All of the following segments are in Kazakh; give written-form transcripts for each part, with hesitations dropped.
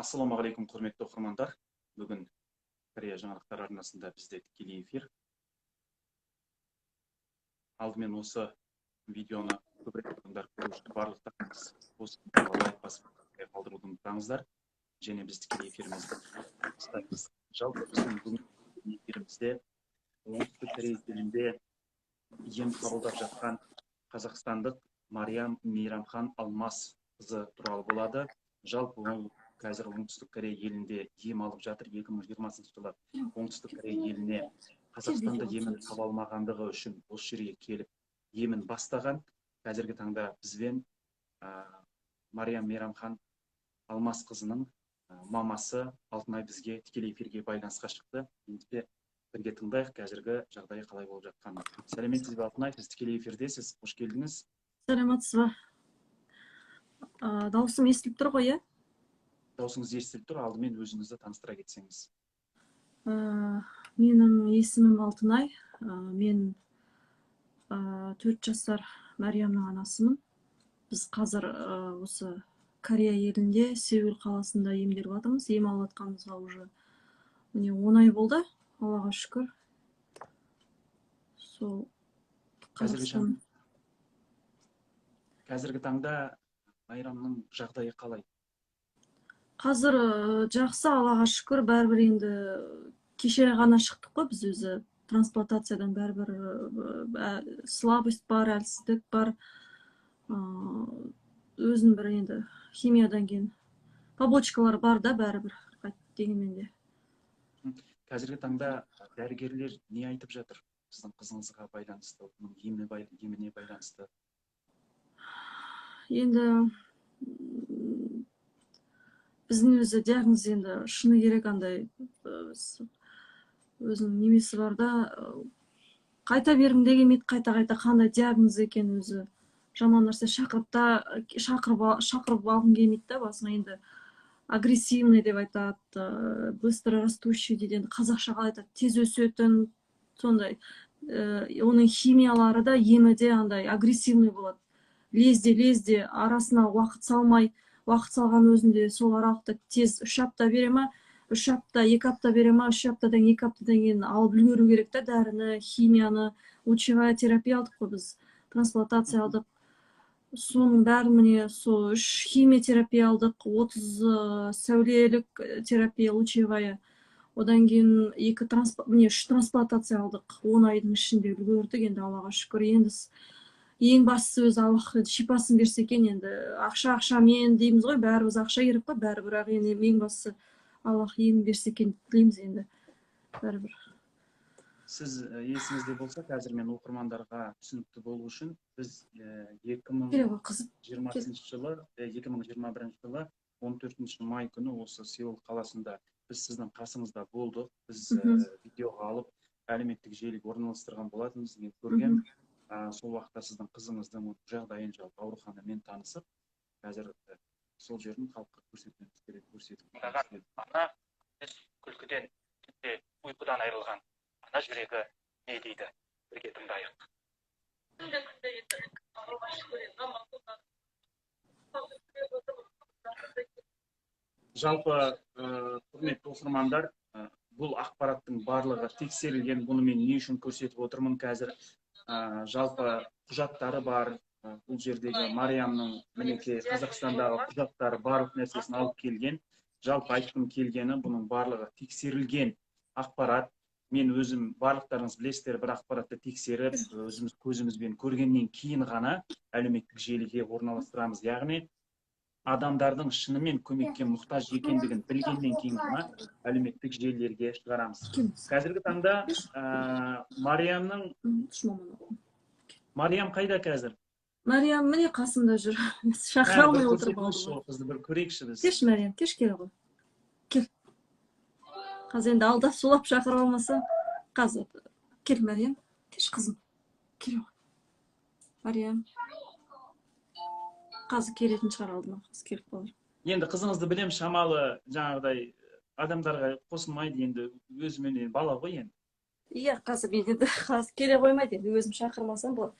Ассалаумағалейкум, құрметті оқырмандар! Бүгін Корея жаңалықтар арнасында бізде тікелей эфир. Алдымен осы видеоны көбірек адамдар көру үшін барлықтарыңыз осы видеоға лайк басып, қалдыруды ұмытпаңыздар және біз тікелей эфирімізді бастаймыз. Жалпы, біздің бүгінгі эфирімізде Оңтүстік Корея елінде ем қабылдап жатқан қазақстандық Мариям Мейрамхан Алмас қызы туралы болады. Жалпы, ол қазір Оңтүстік Корея елінде ем алып жатыр. 2020 жылы Оңтүстік Корея еліне Қазақстанда емін таба алмағандығы үшін осы жерге келіп, емін бастаған. Қазіргі таңда бізбен Мариям Мейрамхан Алмас қызының мамасы Алтынай бізге тікелей эфирге байланысқа шықты. Ендеше, бірге тыңдайық қазіргі жағдайы қалай болып жатқанын. Сәлеметсіз бе, Алтынай! Сіз тікелей эфирдесіз, қош келдіңіз. Саламатсыз ба? Дауысым естіліп тұр ғой, иә? Дауысыңыз естіліп тұр. Алдымен өзіңізді таныстыра кетсеңіз. Менің есімім Алтынай. Мен 4 жасар Мәриямның анасымын. Біз қазір осы Корея елінде, Сеул қаласында емделіп жатырмыз. Ем алып жатқанымызға уже, міне, 10 ай болды, Аллаға шүкір. Сол Қазақстан. Қазіргі таңда Майрамның жағдайы қалай? Қазір жақсы, Аллаға шүкір. Бәрібір енді кеше ғана шықтық қой біз өзі трансплантациядан. Бәрібір слабость бар, әлсіздік бар. Өзінің бір енді химиядан кейін побочкалар бар да бәрібір, дегенмен де. Қазіргі таңда дәрігерлер не айтып жатыр сіздің қызыңызға байланысты, оның еміне байланысты? Енді біздің өзі диагноз енді, шыны керек, андай өзінің немесі бар да, қайта бергім де келмейді қайта қайта. Қандай диагноз екен өзі, жаман нәрсе шақырып та, шақырып алғым келмейді да басыңа. Енді агрессивный деп айтады, быстро растущий дейді. Енді қазақша қалай айтады? Тез өсетін сондай. Оның химиялары да, емі де андай агрессивный болады, лезде лезде, арасына уақыт салмай. Уақыт салған өзінде сол аралықта тез 3 апта бере ма, 3 апта, 2 апта бере ма, 3 аптадан, 2 аптадан кейін алып үлгеру керек та дәріні, химияны. Лучевая терапия алдық қой біз, трансплантация алдық, соның бәрін. Міне, сол үш химиотерапия алдық, 30 сәулелік терапия, лучевая, одан кейін екі міне, үш трансплантация алдық. 10 айдың ішінде үлгердік енді, Аллаға шүкір. Енді ең бастысы өзі Аллах шипасын берсе екен. Енді ақша ақшамен дейміз ғой, бәріміз ақша керек қой бәрі, бірақ енді ең бастысы Аллах емін берсе екен деп тілейміз енді бәрібір. Сіз, есіңізде болса, қазір мен оқырмандарға түсінікті болу үшін, біз екі мың Келе ғой, қызым. жиырмасыншы жылы, 2021 жылы 14 май күні осы Сеул қаласында біз сіздің қасыңызда болдық. Біз видеоға алып, әлеуметтік желіге орналастырған болатынбыз. Мен көргем. Сол уақытта сіздің қызыңыздың жағдайын, жалпы ауруханамен танысып, қазір сол жерін халыққа көрсетуіміз керек, көрсетіп. Ана күндіз күлкіден, түнде ұйқыдан айырылған ана жүрегі не дейді, бірге тыңдайық. Күнде күнде енді Аллаға шүкір, енді аман. Жалпы, құрметті оқырмандар, бұл ақпараттың барлығы тексерілген. Бұны мен не үшін көрсетіп отырмын қазір? Жалпы құжаттары бар. Бұл жердегі Мариямның, мінекей, Қазақстандағы құжаттары, барлық нәрсесін алып келген. Жалпы, айтқым келгені, бұның барлығы тексерілген ақпарат. Мен өзім, барлықтарыңыз білесіздер, бір ақпаратты тексеріп, өзіміз көзімізбен көргеннен кейін ғана әлеуметтік желіге орналастырамыз. Яғни адамдардың шынымен көмекке мұқтаж екендігін білгеннен кейін ғана әлеуметтік желілерге шығарамыз. Қазіргі таңда Мариямның Мариям қайда қазір? Мариям міне, қасымда жүр, шақыра Ә, алмай бір отырып көрсетіңізші. алдым. Ол қызды бір көрейікші біз. Келші, Мариям, келші, келе ғой, кел. Қазір енді алдап сулап шақырып алмаса қазір. Кел, Мариям, келші, қызым, келе ғой. Мариям қазір келетін шығар алдыма, қазір келіп қалар. Енді қызыңызды білем, шамалы жаңағыдай адамдарға қосылмайды енді, өзімен бала ғой енді. Иә, қазір мен енді қазір келе қоймайды енді, өзім шақырмасам болады.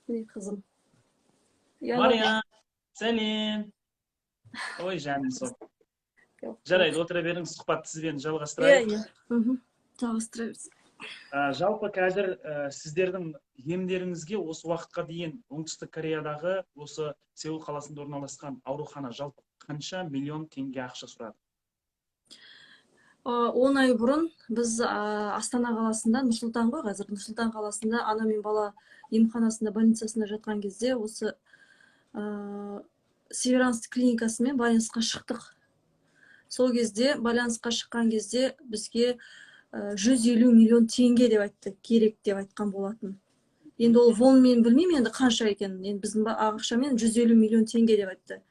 Міне, қызым. Ұялады. Мариям, сәлем! Ой, жаным сол. Жарайды, отыра беріңіз, сұхбатты сізбен жалғастырайық. Иә, жалғастыра берсін. Жалпы қазір сіздердің емдеріңізге осы уақытқа дейін Оңтүстік Кореядағы осы Сеул қаласында орналасқан аурухана жалпы қанша миллион теңге ақша сұрады? 10 ай бұрын біз Астана қаласында, Нұр Сұлтан ғой қазір, Нұр Сұлтан қаласында ана мен бала емханасында, больницасында жатқан кезде осы Северанс клиникасымен байланысқа шықтық. Сол кезде, байланысқа шыққан кезде, бізге 150 миллион теңге деп айтты, керек деп айтқан болатын. Енді ол вонмен білмеймін енді қанша екенін, енді біздің ақшамен 150 миллион теңге деп айтты.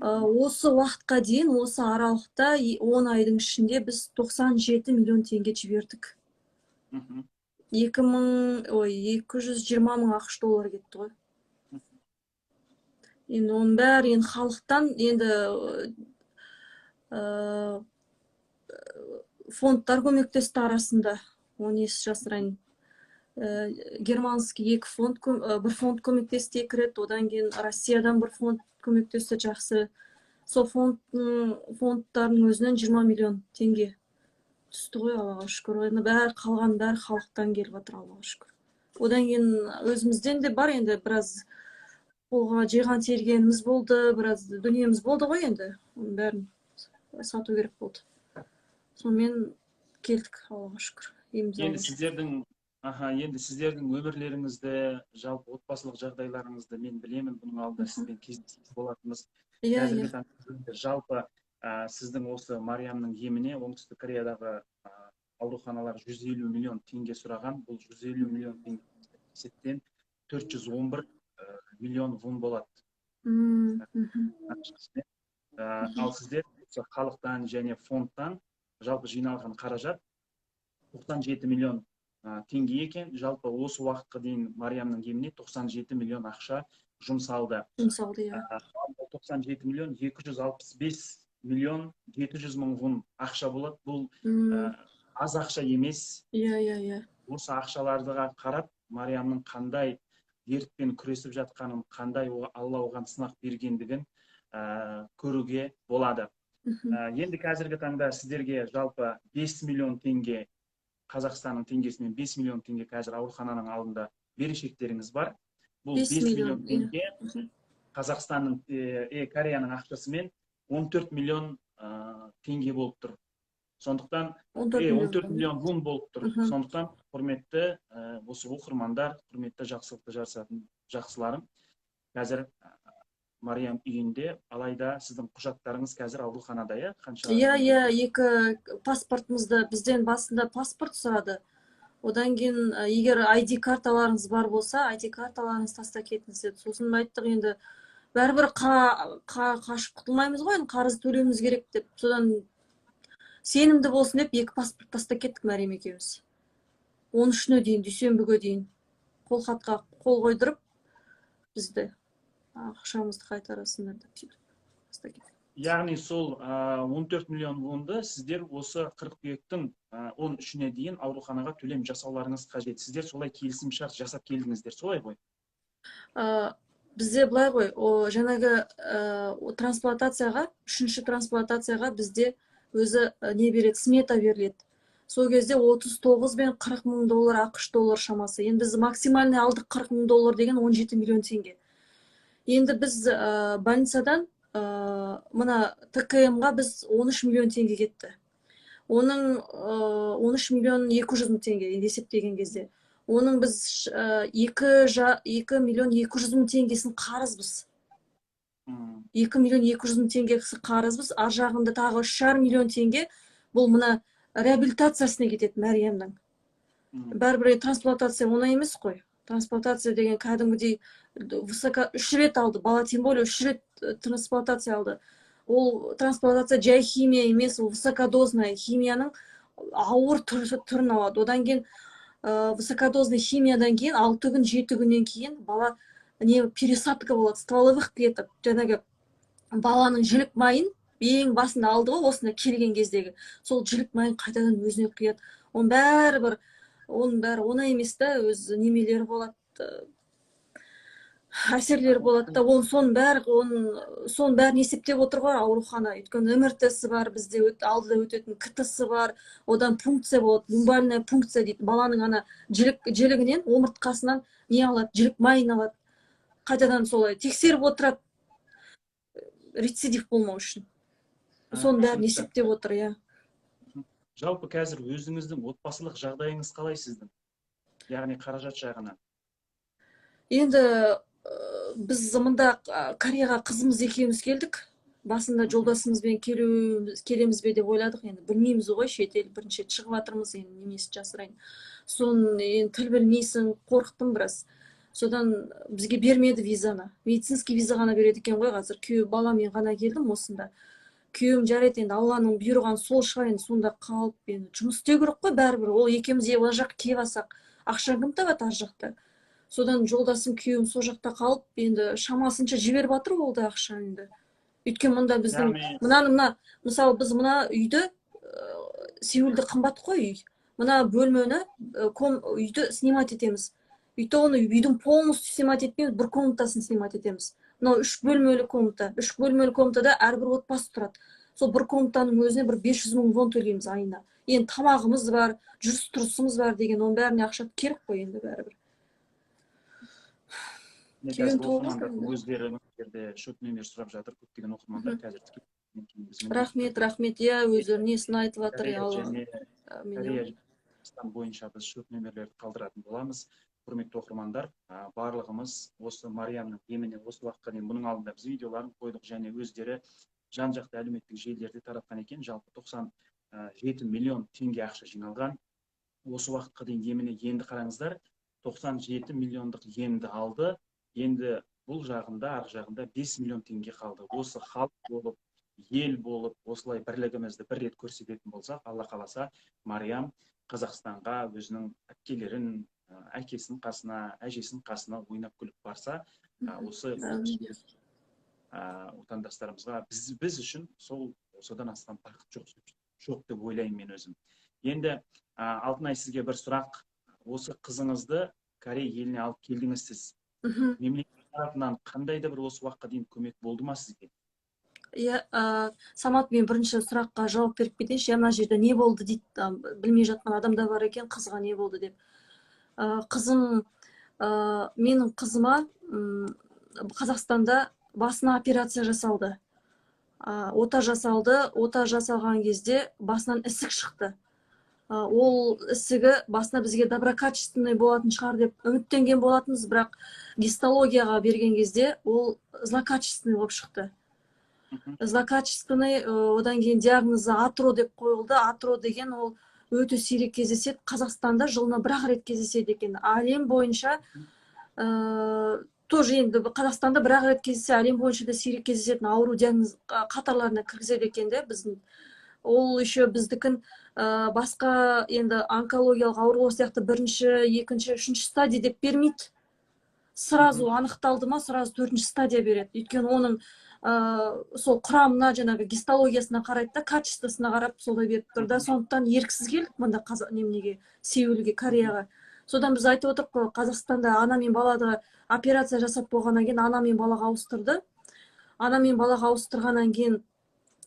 Осы уақытқа дейін, осы аралықта, 10 айдың ішінде біз 97 миллион теңге жібердік. 2000, ой, 220 мың АҚШ доллары кетті ғой. Енді оның бәрі енді халықтан, енді фондтар көмектесті арасында, оны ес жасырайын. Германский екі фонд, бір фонд көмектесті екі рет, одан кейін Россиядан бір фонд көмектесті жақсы. Сол фондтардың өзінен 20 миллион теңге түсті ғой, Аллаға шүкір. Енді бәрі, қалған бәрі халықтан келіп жатыр, Аллаға шүкір. Одан кейін өзімізден де бар енді, біраз қолға жиған тергеніміз болды, біраз дүниеміз болды ғой енді, оның бәрін сату керек болды. Сонымен келдік, Аллаға шүкір, емді Енді алып. Сіздердің өмірлеріңізді, жалпы отбасылық жағдайларыңызды мен білемін, бұның алдында сізбен кездескен болатынбыз. Иә. Қазіргі таңда жалпы сіздің осы Мариямның еміне Оңтүстік Кореядағы ауруханалар 150 миллион теңге сұраған. Бұл 150 миллион теңге есептен 411 миллион вон болады ақшасымен. Ал сіздер осы халықтан және фондтан жалпы жиналған қаражат 97 миллион теңге екен. Жалпы осы уақытқа дейін Мариямның еміне 97 миллион ақша жұмсалды. Жұмсалды, иә. 97 миллион 265 миллион 700 мың вон ақша болады. Бұл аз ақша емес. иә иә иә Осы ақшаларға қарап, Мариямның қандай дертпен күресіп жатқанын, қандай Алла оған сынақ бергендігін көруге болады. Енді қазіргі таңда сіздерге жалпы 5 миллион теңге, Қазақстанның теңгесімен 5 миллион теңге қазір аурухананың алдында берешектеріңіз бар. Бұл 5 5 миллион, миллион теңге Қазақстанның, Кореяның ақшасымен 14 миллион теңге болып тұр. Сондықтан 14 миллион. 14 миллион вон болып тұр. Сондықтан, құрметті осы оқырмандар, құрметті жақсылықты жасатын жақсыларым, қазір Мариям үйінде, алайда сіздің құжаттарыңыз қазір ауруханада, иә? Қанша? Иә, екі паспортымызды, бізден басында паспорт сұрады. Одан кейін егер ID карталарыңыз бар болса, ID карталарыңызды тастап кетіңіз деді. Сосын айттық, енді бәрібір қашып құтылмаймыз ғой, енді қарыз төлеуіміз керек деп. Содан сенімді болсын деп екі паспорт тастап кеттік Мәриям екеуміз. 13-іне дейін, дүйсенбіге дейін қолхатқа қол қойдырып, бізді ақшамызды қайтарасыңдар деп, сөйтіп тастап кеттік. Яғни сол 14 миллион вонды сіздер осы қыркүйектің 13-іне дейін ауруханаға төлем жасауларыңыз қажет. Сіздер солай келісім шарт жасап келдіңіздер, солай ғой? Бізде былай ғой, о, жаңағы трансплантацияға, үшінші трансплантацияға бізде өзі не береді, смета беріледі. Сол кезде 39 бен 40 мың доллар, АҚШ доллар шамасы. Енді біз максимальный алдық, 40 мың доллар деген 17 миллион теңге. Енді біз больницадан мына ТКМ-ға біз 13 миллион теңге кетті. Оның 13 миллион 200 мың теңге енді есептеген кезде. Оның біз 2 миллион 200 мың теңгесін қарызбыз. 2 миллион 200 мың теңгесі қарызбыз. Ар жағында тағы 3,5 миллион теңге, бұл мына реабилитациясына кетеді Мәриямның. Бәрібір трансплантация оңай емес қой. Трансплантация деген кәдімгідей высоко, үш рет алды бала, тем более үш рет трансплантация алды. Ол трансплантация жай химия емес, ол высокодозная химияның ауыр түрін алады. Одан кейін высокодозный химиядан кейін 6 күн, 7 күннен кейін бала не, пересадка болады стволовых клеток, жаңағы баланың жілік майын ең басында алды ғой осында келген кездегі, сол жілік майын қайтадан өзіне құяды. Оның бәрі бір, оның бәрі оңай емес та, өз немелері болады. Әсерлері болады да. Оның соның бәрі, оның соның бәрін есептеп отыр ғой аурухана. Өйткені МРТ-сы бар бізде, алдыда өтетін КТ-сы бар, одан пункция болады, люмбальная пункция дейді. Баланың ана жілігінен, омыртқасынан не алады, жілік майын алады. Қайтадан солай тексеріп отырады, рецидив болмау үшін. Соның бәрін есептеп отыр, иә. Жалпы, қазір өзіңіздің отбасылық жағдайыңыз қалай сіздің, яғни қаражат жағынан? Енді біз мында Кореяға қызымыз екеуміз келдік. Басында жолдасымызбен келеміз бе деп ойладық. Енді білмейміз ғой, шетел, бірінші рет шығып жатырмыз енді, немесін жасырайын. Соны енді тіл білмейсің, қорықтым біраз. Содан бізге бермеді визаны, медицинский виза ғана береді екен ғой қазір. Күйеу баламен ғана келдім осында. Күйеуім: «Жарайды, енді Алланың бұйырғаны сол шығар, енді сонда қалып, енді жұмыс істеу керек қой бәрібір». Ол екеуміз ол жаққа келіп алсақ, ақша кім табады ар жақта? Содан жолдасым, күйеуім сол жақта қалып, енді шамасынша жіберіп жатыр ол да ақша енді. Өйткені мында біздің мынаны, мына, мысалы, біз мына үйді, Сеулде қымбат қой үй, мына бөлмені, үйді снимать етеміз. И то оны үйдің полностью снимать етпейміз, бір комнатасын снимать етеміз. Мынау үш бөлмелі комната. Үш бөлмелі комнатада әрбір отбасы тұрады. Сол бір комнатаның өзіне бір 500 000 вон төлейміз айына. Енді тамағымыз бар, жүріс тұрысымыз бар деген, оның бәріне ақша керек қой енді бәрібір. Міне, Күйеуім қазір толық оқырмандардың енді. өздері мына жерде счет номер сұрап жатыр көптеген оқырмандар қазір тікелей кейін біз міндетті Рахмет, рахмет, иә, өздері несін айтып жатыр. Корея Алла және әмин. Корея, Қазақстан бойынша біз счет номерлерді қалдыратын боламыз. Құрметті оқырмандар, барлығымыз осы Мариямның еміне осы уақытқа дейін, бұның алдында біз видеоларын қойдық және өздері жан жақты әлеуметтік желілерде таратқан екен. Жалпы 97 миллион теңге ақша жиналған осы уақытқа дейін еміне. Енді қараңыздар, 97 миллиондық емді алды. Енді бұл жағында, ар жағында 5 миллион теңге қалды. Осы халық болып, ел болып, осылай бірлігімізді бір рет көрсететін болсақ, Алла қаласа, Мариям Қазақстанға өзінің әпкелерін, әкесінің қасына, әжесінің қасына ойнап күліп барса, осы отандастарымызға, біз үшін сол содан асқан бақыт жоқ деп ойлаймын мен өзім. Енді, Алтынай, сізге бір сұрақ. Осы қызыңызды Корей еліне алып келдіңіз сіз. Мемлекет тарапынан қандай да бір осы уақытқа дейін көмек болды ма сізге? Иә, Самат, мен бірінші сұраққа жауап беріп кетейінші, иә. Мына жерде не болды дейді, білмей жатқан адамдар бар екен, қызға не болды деп. Қызым, менің қызыма Қазақстанда басына операция жасалды. Ота жасалды. Ота жасалған кезде басынан ісік шықты. Ол ісігі басына бізге доброкачественный болатын шығар деп үміттенген болатынбыз, бірақ гистологияға берген кезде ол злокачественный болып шықты. Злокачественный, одан кейін диагнозы атро деп қойылды. Атро деген ол өте сирек кездеседі, Қазақстанда жылына бір ақ рет кездеседі екен. Әлем бойынша тоже, енді Қазақстанда бір ақ рет кездессе, әлем бойынша да сирек кездесетін ауру диагноз қатарларына кіргізеді екен де біздің. Ол еще біздікін басқа енді онкологиялық аурулар сияқты бірінші, екінші, үшінші стадия деп бермейді. Сразу анықталды ма, сразу төртінші стадия береді. Өйткені оның сол құрамына, жаңағы гистологиясына қарайды да, качествосына қарап солай беріп тұр да. Сондықтан еріксіз келдік мында, неменеге, Сеулге, Кореяға. Содан біз айтып отырмық қой, Қазақстанда ана мен балада операция жасап болғаннан кейін ана мен балаға ауыстырды. Ана мен балаға ауыстырғаннан кейін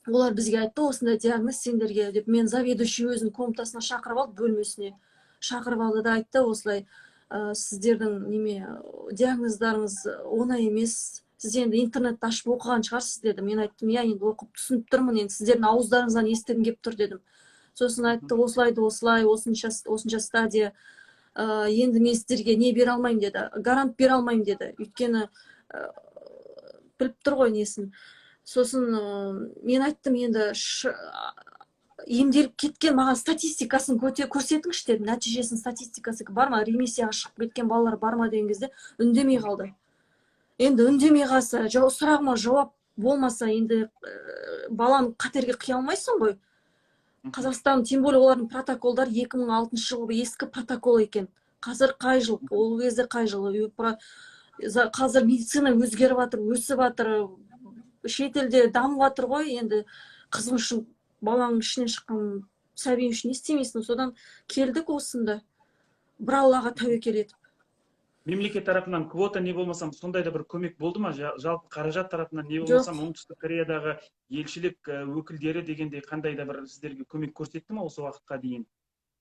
олар бізге айтты, осындай диагноз сендерге деп. Мен заведующий өзінің комнатасына шақырып алды, бөлмесіне шақырып алды да айтты осылай: «Сіздердің неме, диагноздарыңыз оңай емес, сіз енді интернетті ашып оқыған шығарсыз», — деді. Мен айттым: «Иә, енді оқып түсініп тұрмын, енді сіздердің ауыздарыңыздан естігім келіп тұр», — дедім. Сосын айтты: «Осылай да осылай, осынша осынша стадия, енді мен сіздерге не бере алмаймын», — деді, «гарант бере алмаймын», — деді. Өйткені біліп тұр ғой несін. Сосын мен айттым: «Енді емделіп кеткен, маған статистикасын көрсетіңізші», — дедім. «Нәтижесін, статистикасы бар ма, ремиссияға шығып кеткен балалар бар ма?» деген кезде үндемей қалды. Енді үндемей қалса, сұрағыма жауап болмаса, енді баланы қатерге қия алмайсың ғой. Қазақстан, тем более олардың протоколдары 2006 жылғы ескі протокол екен. Қазір қай жыл, ол кезде қай жыл? Қазір медицина өзгеріп жатыр, өсіп жатыр, шетелде дамып жатыр ғой. Енді қызың үшін, баланың ішінен шыққан сәбиің үшін не істемейсің? Содан келдік осында бір Аллаға тәуекел етіп. Мемлекет тарапынан квота не болмасам сондай да бір көмек болды ма? Жалпы қаражат тарапынан не болмасам Оңтүстік Кореядағы елшілік өкілдері дегендей қандай да бір сіздерге көмек көрсетті ма осы уақытқа дейін?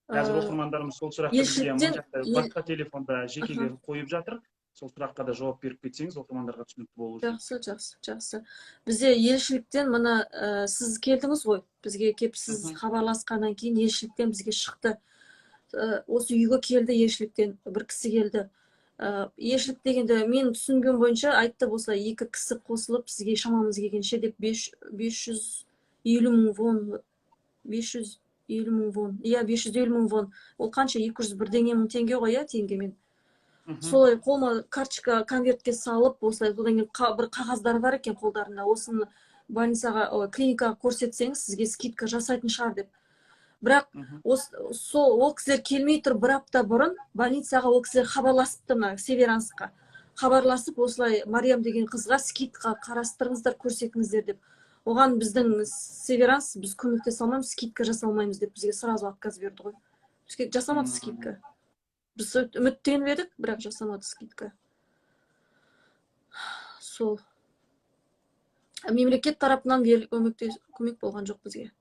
Қазір оқырмандарымыз сол сұрақты бізге Елшіліктен мына жақта басқа телефонда жекеге қойып жатыр. Сол сұраққа да жауап беріп кетсеңіз, оқырмандарға түсінікті болу үшін. Жақсы, жақсы, жақсы. Бізде елшіліктен мына сіз келдіңіз ғой, бізге келіп, сіз хабарласқаннан кейін елшіліктен бізге шықты. Осы үйге келді елшіліктен бір кісі келді. Елшілік дегенде, мен түсінгенім бойынша, айтты, осылай екі кісі қосылып, сізге шамамыз келгенше деп 550 000 вон, 550 000 вон, иә, 550 000 вон. Ол қанша, 200 бірдеңе мың теңге ғой, иә, теңгемен. Солай қолыма карточка, конвертке салып осылай. Одан кейін бір қағаздар бар екен қолдарында, осыны больницаға, ой, клиникаға көрсетсеңіз, сізге скидка жасайтын шығар деп. Бірақ осы сол ол кісілер келмей тұр, бір апта бұрын больницаға ол кісілер хабарласыпты, мына Северансқа хабарласып, осылай Мариям деген қызға скидка қарастырыңыздар, көрсетіңіздер деп. Оған біздің Северанс: «Біз көмектесе алмаймыз, скидка жасай алмаймыз», — деп бізге сразу отказ берді ғой. Бізге жасамады скидка. Біз үміттеніп едік, бірақ жасамады скидка. Сол мемлекет тарапынан көмек болған жоқ бізге.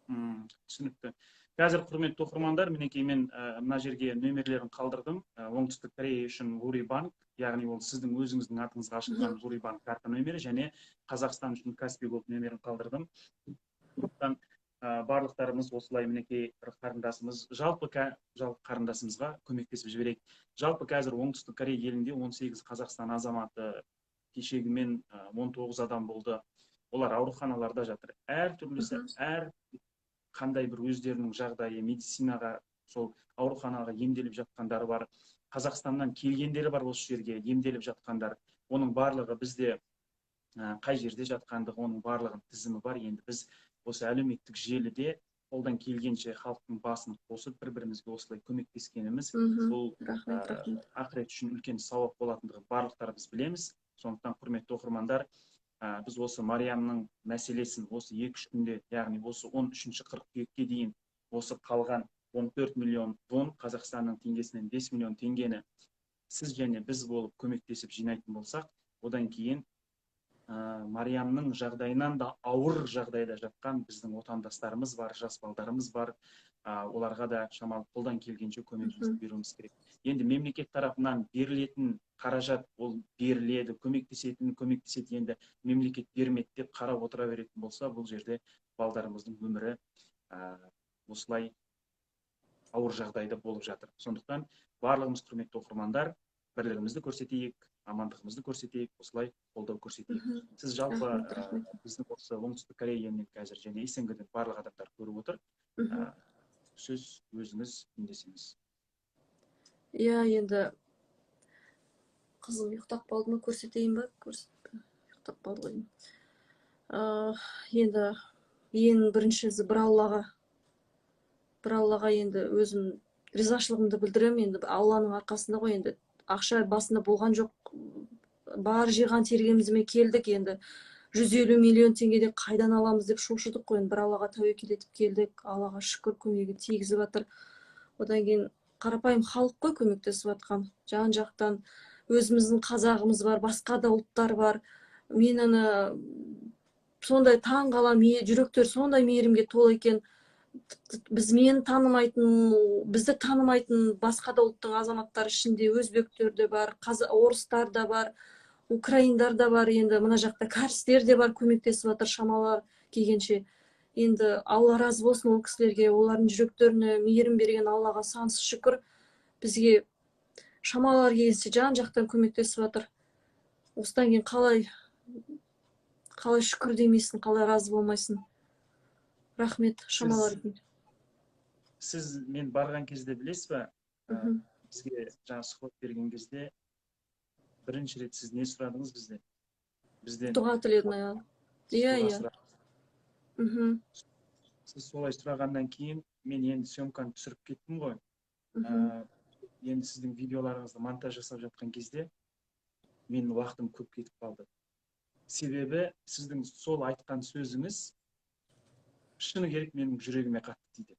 Түсінікті. Қазір, құрметті оқырмандар, мінекей, мен мына жерге нөмірлерін қалдырдым. Оңтүстік Корея үшін Вури банк, яғни ол сіздің өзіңіздің атыңызға ашылған Вури банк карта нөмірі және Қазақстан үшін Каспи Голд нөмірін қалдырдым. Сондықтан барлықтарымыз осылай, мінекей, бір қарындасымыз, жалпы қарындасымызға көмектесіп жіберейік. Жалпы қазір Оңтүстік Корея елінде 18 Қазақстан азаматы, кешегімен 19 адам болды. Олар ауруханаларда жатыр. Әртүрлісі, әр қандай бір өздерінің жағдайы, медицинаға, сол ауруханаға емделіп жатқандары бар, Қазақстаннан келгендері бар, осы жерге емделіп жатқандар. Оның барлығы бізде қай жерде жатқандығы, оның барлығының тізімі бар. Енді біз осы әлеуметтік желіде қолдан келгенше халықтың басын қосып, бір бірімізге осылай көмектескеніміз бұл Рахмет, рахмет. ақырет үшін үлкен сауап болатындығын барлықтарымыз білеміз. Сондықтан, құрметті оқырмандар, біз осы Мариямның мәселесін осы 2-3 күнде, яғни осы 13 қыркүйекке дейін осы қалған 14 миллион вон, Қазақстанның теңгесінен 5 миллион теңгені сіз және біз болып көмектесіп жинайтын болсақ, одан кейін Мариямның жағдайынан да ауыр жағдайда жатқан біздің отандастарымыз бар, жас балдарымыз бар, оларға да шамалы қолдан келгенше көмегімізді беруіміз керек. Енді мемлекет тарапынан берілетін қаражат ол беріледі, көмектесетін көмектеседі. Енді мемлекет бермеді деп қарап отыра беретін болса, бұл жерде балдарымыздың өмірі осылай ауыр жағдайда болып жатыр. Сондықтан барлығымыз, құрметті оқырмандар, бірлігімізді көрсетейік, амандығымызды көрсетейік, осылай қолдау көрсетейік. Сіз жалпы Рахмет, рахмет. Біздің осы Оңтүстік Корея елінен қазір және СНГ-ден барлық адамдар көріп отыр. Сөз өзіңіз үндесеңіз. Иә, енді қызым ұйықтап қалды ма, көрсетейін ба? Ұйықтап қалды ғой деймін. Енді ең бірінші бір Аллаға енді өзім ризашылығымды білдіремін. Енді Алланың арқасында ғой. Енді ақша басында болған жоқ, бар жиған тергенімізбен келдік. Енді 150 миллион теңгеде қайдан аламыз деп шошыдық қой. Енді бір Аллаға тәуекел етіп келдік. Аллаға шүкір, көмегі тигізіп жатыр. Одан кейін қарапайым халық қой көмектесіп жатқан, жан жақтан өзіміздің қазағымыз бар, басқа да ұлттар бар. Мен ана сондай таң қаламын, жүректер сондай мейірімге толы екен. Біз мені танымайтын, бізді танымайтын басқа да ұлттың азаматтары ішінде өзбектер де бар, орыстар да бар, украиндар да бар, енді мына жақта кәрістер де бар, көмектесіп жатыр шамалар келгенше. Енді Алла разы болсын ол кісілерге, олардың жүректеріне мейірім берген Аллаға сансыз шүкір. Бізге шамалары келгенше жан жақтан көмектесіп жатыр. Осыдан кейін қалай шүкір демейсің, қалай разы болмайсың? Рахмет шамалары. Сіз мен барған кезде, білесіз ба, бізге жаңа сұхбат берген кезде бірінші рет сіз не сұрадыңыз бізден? Бізден Дұға тіледім, иә. Иә. Дұға Иә. сұрадыңыз. Сіз солай сұрағаннан кейін мен енді съемканы түсіріп кеттім ғой. Енді сіздің видеоларыңызды монтаж жасап жатқан кезде менің уақытым көп кетіп қалды. Себебі сіздің сол айтқан сөзіңіз, шыны керек, менің жүрегіме қатты тиді.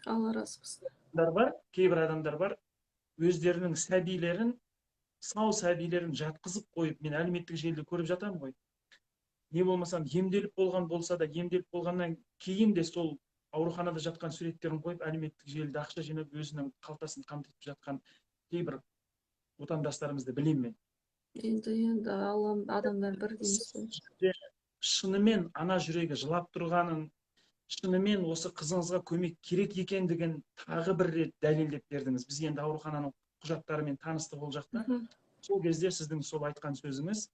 Алла разы болсын. Адамдар бар, кейбір адамдар бар. Өздерінің сәбилерін, сау сәбилерін жатқызып қойып, мен әлеуметтік желіде көріп жатамын ғой, не болмасам емделіп болған болса да, емделіп болғаннан кейін де сол ауруханада жатқан суреттерін қойып, әлеуметтік желіде ақша жинап, өзінің қалтасын қамтып жатқан кейбір отандастарымызды білемін мен. Енді Алла, адамдар бір дейміз ғой. Шынымен ана жүрегі жылап тұрғанын, шынымен осы қызыңызға көмек керек екендігін тағы бір рет дәлелдеп бердіңіз. Біз енді аурухананың құжаттарымен таныстық ол жақта. Сол кезде сіздің сол айтқан сөзіңіз,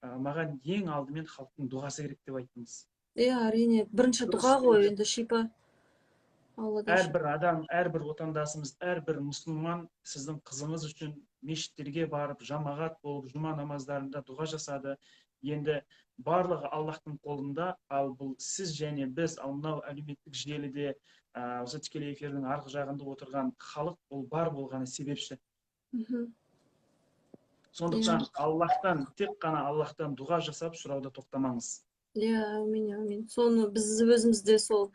маған ең алдымен халықтың дұғасы керек деп айттыңыз. Иә, әрине, бірінші дұға ғой енді, шипа Алладан. Әрбір адам, әрбір отандасымыз, әрбір мұсылман сіздің қызыңыз үшін мешіттерге барып, жамағат болып, жұма намаздарында дұға жасады. Енді барлығы Аллахтың қолында. Ал бұл сіз және біз, ал мынау әлеуметтік желіде, осы тікелей эфирдің арғы жағында отырған халық, ол бар болғаны себепші. Сондықтан Аллахтан, тек қана Аллахтан дұға жасап, сұрауда тоқтамаңыз. Иә, әумин, әумин. Соны біз өзіміз де сол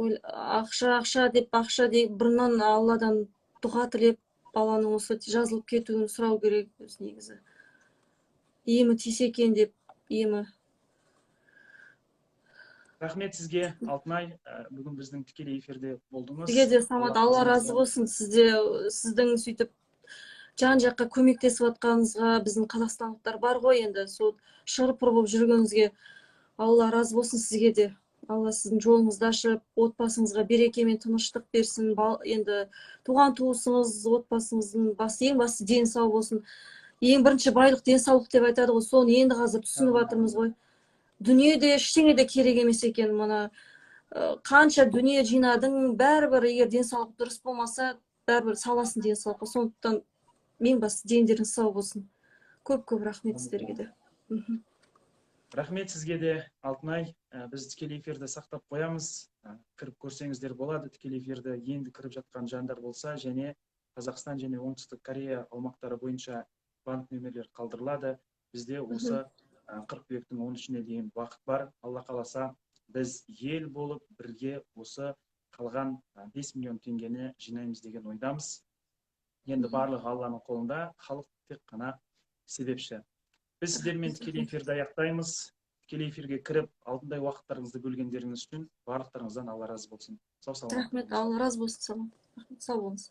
ақша, ақша деп, ақша деп, бұрыннан Алладан дұға тілеп, баланың осы жазылып кетуін сұрау керек өзі негізі, емі тисе екен деп, емі. Рахмет сізге, Алтынай. Бүгін біздің тікелей эфирде болдыңыз. Сізге де, Самат, Алла разы қызыңыздан- болсын. Сізде, сіздің сөйтіп жан жаққа көмектесіп жатқаныңызға, біздің қазақстандықтар бар ғой енді, сол шыр пыр болып жүргеніңізге Алла разы болсын сізге де. Алла сіздің жолыңызды ашып, отбасыңызға береке мен тыныштық берсін. Енді туған туысыңыз, отбасыңыздың басы, ең бастысы дені сау болсын. Ең бірінші байлық денсаулық деп айтады ғой, соны енді қазір түсініп жатырмыз ғой. Дүниеде ештеңе де керек емес екен. Мына қанша дүние жинадың, бәрібір егер денсаулық дұрыс болмаса, бәрібір саласың денсаулыққа. Сондықтан ең бастысы дендеріңіз сау болсын. Көп көп рахмет сіздерге де. Рахмет сізге де, Алтынай. Біз тікелей эфирді сақтап қоямыз. Кіріп көрсеңіздер болады тікелей эфирді, енді кіріп жатқан жандар болса. Және Қазақстан және Оңтүстік Корея аумақтары бойынша банк нөмірлері қалдырылады. Бізде осы қыркүйектің 13-іне дейін уақыт бар. Алла қаласа, біз ел болып бірге осы қалған 5 миллион теңгені жинаймыз деген ойдамыз. Енді барлығы Алланың қолында, халық тек қана себепші. Біз сіздермен тікелей эфирді аяқтаймыз. Тікелей эфирге кіріп, алтындай уақыттарыңызды бөлгендеріңіз үшін барлықтарыңыздан Алла разы болсын. Сау саламат Рахмет. болыңыздар. Алла разы болсын, Самат. Рахмет, сау болыңыз.